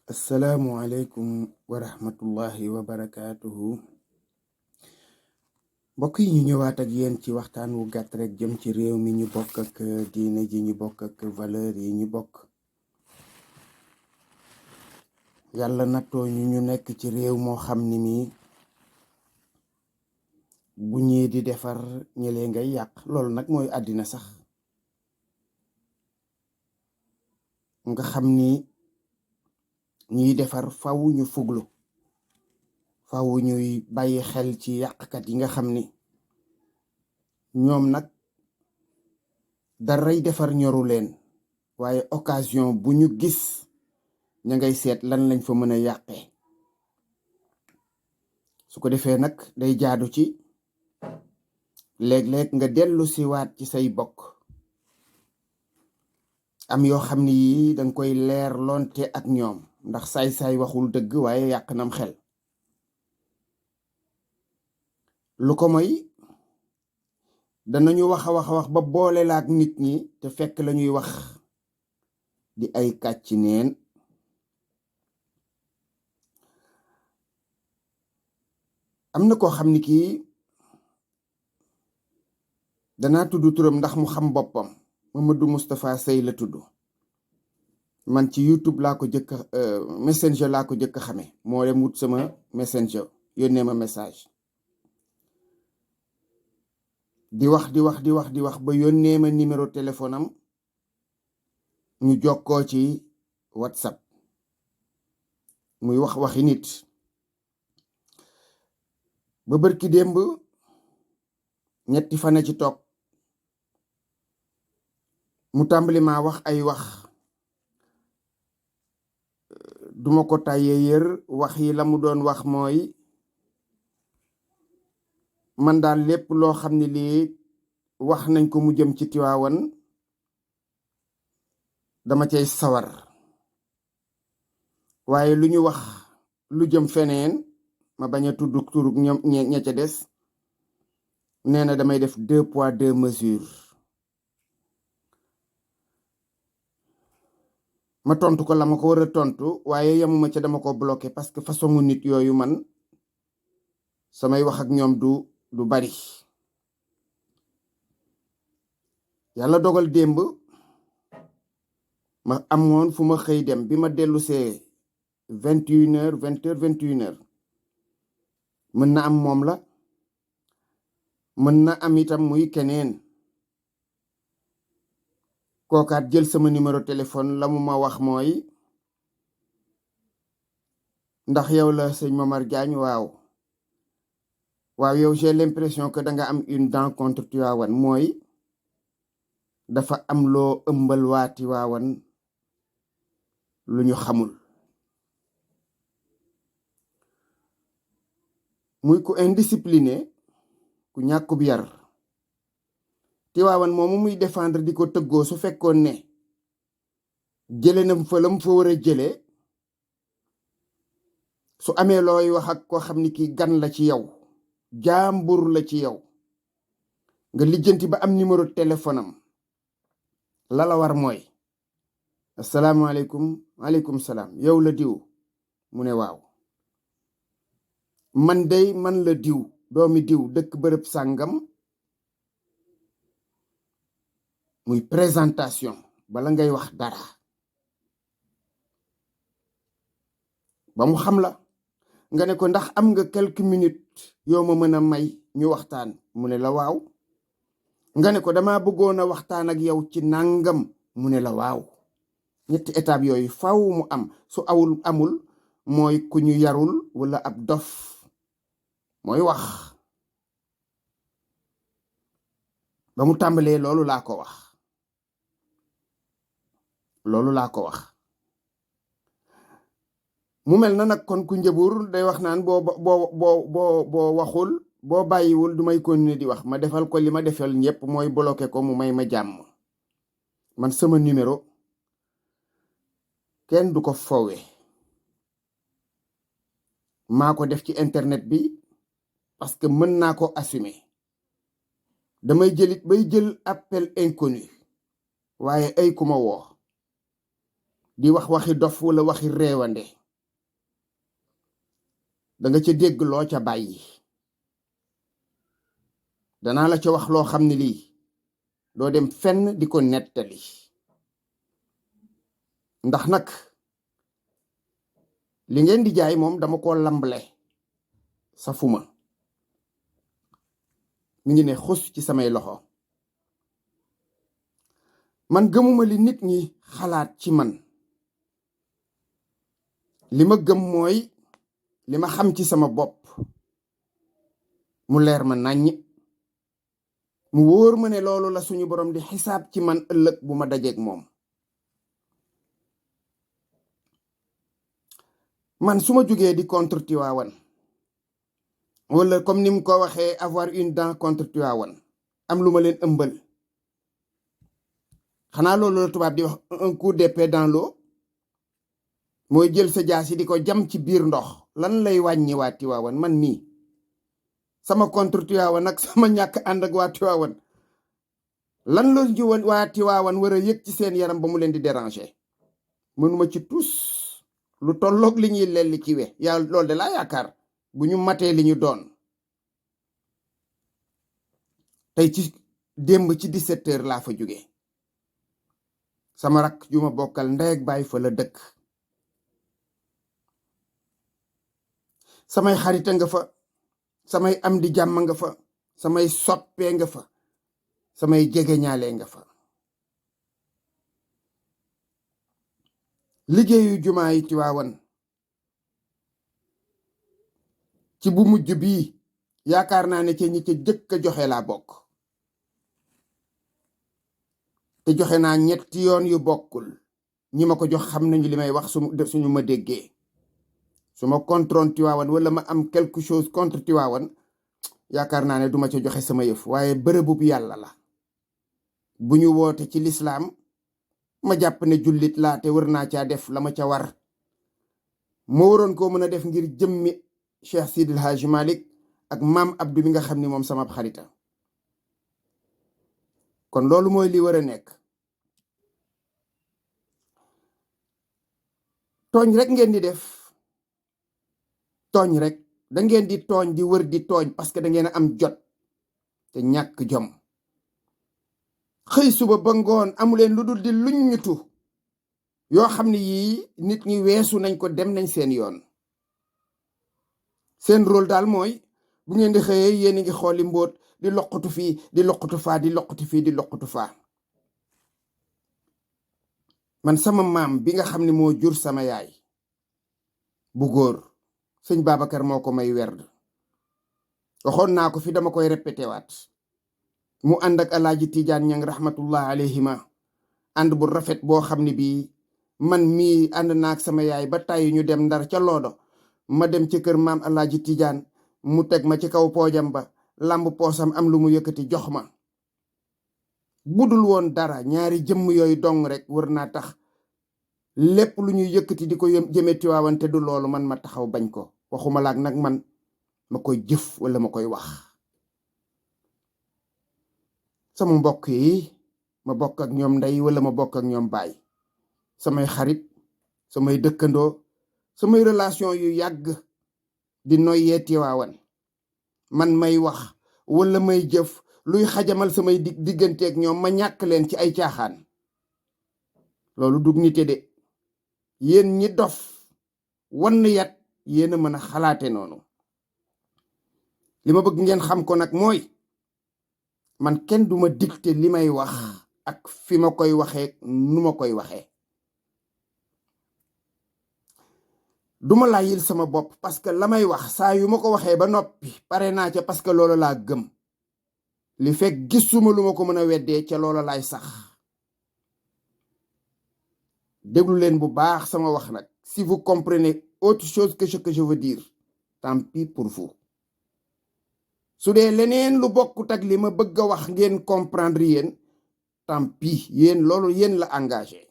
asalaamualeykum wa rahmatullahi wa barakaatuhu. Mbokk yi ñu ñëwaat ak yéen ci waxtaan wu gàtt rek jëm ci réew mi ñu bokk ak diine ji ñu bokk ak valeur yi ñu bokk. yàlla nattoo ñu nekk ci réew moo xam ni mi bu ñii di defar ñëlee ngay yàq. loolu nag mooy àddina sax nga xam ni ñuy defar faw ñu fuglu, faw ñuy bàyyi xel ci yàqkat yi nga xam ni ñoom nag daray defar ñoru leen, waaye occasion bu ñu gis ña ngay seet lan lañ fa mën a yàqee. su ko defee nag day jaadu ci léeg-léeg nga dellu siwaat ci say bokk, am yoo xam ni yii danga koy leer lonte ak ñoom, ndax saay-saay waxul dëgg waaye yàq nam xel. lu ko moy danañu wax a wax ba boole la ak nit ñi te fekk lañuy wax di ay kàcc neen. am na koo xam ni kii danaa tudd turam ndax mu xam boppam. Mamadou Moustapha Sey la tudd. man ci YouTube laa ko jëkk messenger laa ko jëkk xame. moo dem wut sama messenger yónnee ma message di wax ba yónnee ma numéro téléphone am, ñu jokkoo ci WhatsApp muy waxi nit. ba bërki démb ñetti fana ci toog mu tàmbali maa wax ay wax, duma ko tàyyee yër. wax yi la mu doon wax mooy man daal lépp loo xam ne lii wax nañ ko mu jëm ci Tiwaawan dama cay sawar, waaye lu ñu wax lu jëm feneen ma bañ a tudd turug ñoom ña ca des, nee na damay def 2 poids 2 mesures. ma tontu ko la ma ko war a tontu, waaye yemuma ca dama ko bloqué parce que façon nit yooyu man samay wax ak ñoom du bari. yàlla dogal démb ma amoon fu ma xëy dem. bi ma dellu see 21h 20h mën na am moom la, mën na am itam muy keneen. kookaat jël sama numéro téléphone, la mu ma wax mooy ndax yow la sëñ Momar Diagne. waaw yow j'ai l'impression que danga am une dent contre Tivaouane. mooy dafa am loo ëmbal waa Tivaouane lu ñu xamul. muy ku indiscipliné, ku ñàkkub yar. Tivaouane moomu muy défendre di ko tëggoo, su fekkoon ne jële na fa lam fa war a jële, su amee looy wax ak koo xam ni kii gan la ci yow, jaambur la ci yow, nga lijjanti ba am numéro téléphone am, la war mooy asalaamaaleykum. waaleykum salaam. yow la diw? mu ne waaw. man la diw, doomi diw, dëkk bërëb sàngam. muy présentation bala ngay wax dara ba mu xam la. nga ne ko ndax am nga quelques minutes yoo ma mën a may ñu waxtaan? mu ne la waaw. nga ne ko dama bëggoon a waxtaan ak yow ci nàngam? mu ne la waaw. ñetti étape yooyu faw mu am. su amul mooy ku ñu yarul wala ab dof mooy wax. ba mu tàmbalee loolu laa ko wax. mu mel na nag kon ku njëbur day wax naan boo waxul, boo bàyyiwul du may continuer di wax. ma defal ko li ma defal ñëpp, mooy bloqué ko mu may ma jàmm. man sama numéro kenn du ko fowe. maa ko def ci internet bi parce que mën naa ko assumer. damay jël appel inconnu, waaye ay ku ma woo di wax waxi dof wala waxi réewande danga ca dégg loo ca bàyyi. danaa la ca wax loo xam ne lii doo dem fenn di ko nettali, ndax nag li ngeen di jaay moom dama ko lambale safuma, mi ngi ne xus ci samay loxo. man gëmuma li nit ñi xalaat ci man. li ma gëm mooy li ma xam ci sama bopp mu leer ma nàññ, mu wóor ma ne loolu la suñu borom di xisaab ci man ëllëg bu ma dajeeg moom. man su ma jógee di contre Tivaouane wala comme ni mu ko waxee avoir une dent contre Tivaouane, am lu ma leen ëmbal, xanaa loolu la tubaab di wax un coup d'épée dans l'eau, mooy jël sa jaasi di ko jam ci biir ndox. lan lay wàññi waa Tivaouane? man nii sama contre Tivaouane nag sama ñàkk ànd ak waa Tivaouane, lan la ji waa Tivaouane war a yëg ci seen yaram ba mu leen di déranger? mënuma ci tus lu tolloog li ñuy lelli ci we yàlla. loolu de laa yaakaar bu ñu matee li ñu doon. tey ci démb ci 17 heures laa fa jóge. sama rak ju ma bokkal ndey ak baay fa la dëkk. samay xarita nga fa, samay am di jàmm nga fa, samay soppee nga fa, samay jegeñaalee nga fa. liggéeyu jumaa yi Tiwaawan ci bu mujj bii yaakaar naa ne ca ñi ca jëkk a joxe laa bokk, te joxe naa 3 yoon yu bokkul. ñi ma ko jox xam nañu li may wax suñu ma déggee. su ma contrôle Tiwaawan wala ma am quelque chose contre Tiwaawan, yaakaar naa ne duma ca joxe sama yëf. waaye bërëbub yàlla la bu ñu woote ci lislaam, ma jàpp ne jullit laa te war naa caa def la ma ca war. moo waroon koo mën a def ngir jëmmi Cheikh Sidil Hadj Malick ak maam Abdou bi nga xam ni moom sama xarita. kon loolu mooy li war a nekk. tooñ rek ngeen di def, tooñ rek da ngeen di tooñ di wër di tooñ parce que da ngeen a am jot te ñàkk jom. xëy suba ba ngoon amuleen lu dul di luññutu yoo xam ne yii nit ñi weesu nañ ko, dem nañ seen yoon. seen rôle daal mooy bu ngeen di xëyee yéen a ngi xooli mbóot di loqatu fii di loqatu faa di loqatu fii di loqatu faa. man sama maam bi nga xam ne moo jur sama yaay bu góor, sëñ Babacar moo ko may werd. waxoon naa ko fi, dama koy répété waat. mu ànd ak alaaji Tiijaan Ñang rahmatullah alayhima, ànd bu rafet boo xam ne bii man mii ànd naak sama yaay ba tàyyi ñu dem Ndar ca Loodo. ma dem ci kër maam alaaji Tiijaan, mu teg ma ci kaw poojam ba, lamb poosam am lu mu yëkkati jox ma. budul woon dara, ñaari jëmm yooyu dong rek war naa tax lépp lu ñuy yëkkati di ko jëme Tiwaawan te du loolu man ma taxaw bañ ko. waxuma laak nag man ma koy jëf wala ma koy wax. sama mbokk yi ma bokk ak ñoom ndey wala ma bokk ak ñoom baay, samay xarit, samay dëkkandoo, samay relation yu yàgg di noyyee Tiwaawan, man may wax wala may jëf luy xajamal samay digganteeg ñoom ma ñàkk leen ci ay caaxaan. loolu dug nite de. yéen ñi dof wann yat yéen a mën a xalaate noonu. li ma bëgg ngeen xam ko nag mooy man kenn duma dicté li may wax ak fi ma koy waxee nu ma koy waxee. duma laayil sama bopp parce que la may wax saa yu ma ko waxee ba noppi pare naa ca, parce que loolu laa gëm. li fekk gisuma lu ma ko mën a weddee ca loolu laay sax. déglu leen bu baax sama wax nag. si vous comprenez autre chose que ce que je veux dire, tant pis pour vous. su dee leneen lu bokkut ak li ma bëgg a wax ngeen comprendre yéen, tant pis, yéen loolu yéen la engagé.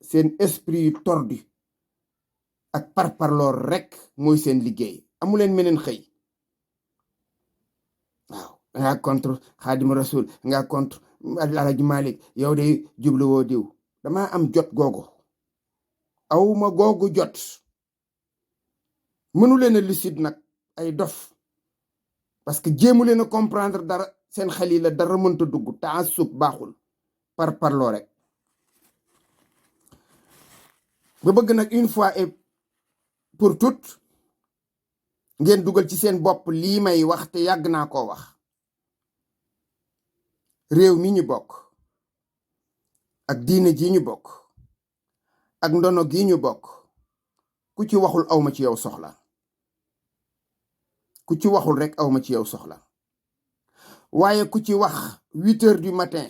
seen esprit yu tordu ak parparloor rek mooy seen liggéey. amuleen meneen xëy. waaw nga contre Xaadimu Rasul, nga contre Alaaji Malik, yow de jubluwoo diw. dama am jot googu. awma googu jot. mënu leen a lucide nag, ay dof, parce que jéemu leen a comprendre dara, seen xel yi la dara mënta dugg. taassub baaxul, par parloo rek. ba bëgg nag une fois et pour toutes ngeen dugal ci seen bopp lii may wax te yàgg naa koo wax. réew mi ñu bokk ak diine ji ñu bokk ak ndono gi ñu bokk, ku ci waxul awma ci yow soxla. ku ci waxul rek awma ci yow soxla. waaye ku ci wax 8 heures du matin,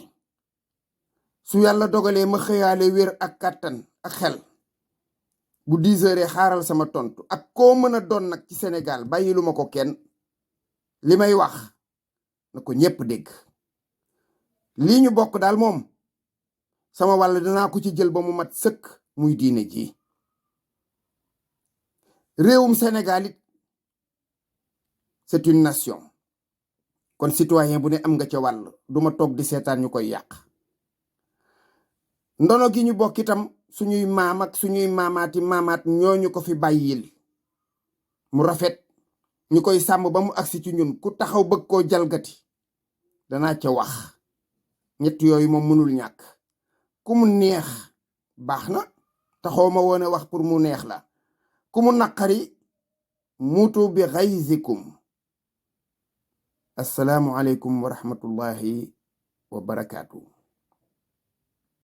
su yàlla dogalee ma xëyaale wér ak kàttan ak xel, bu 10 heures xaaral sama tontu. ak koo mën a doon nag ci Sénégal, bàyyilu ma ko kenn. li may wax na ko ñépp dégg. lii ñu bokk daal moom sama wàll dinaa ko ci jël ba mu mat sëkk, muy diine ji. réewum Sénégal it c'est une nation, kon citoyen bu ne am nga ca wàll. duma toog di seetaan ñu koy yàq. ndono gi ñu bokk itam suñuy maam ak suñuy maamaati maamaat ñooñu ko fi bàyyil mu rafet, ñu koy sàmm ba mu agsi ci ñun. ku taxaw bëgg koo jalgati danaa ca wax. ñett yooyu moom mënul ñàkk. ku mu neex baax na, taxaw ma woon a wax pour mu neex la. ku mu naqari muutu bi xayzikum. assalaamu aleykum wa rahmatullahi wa barakaatu.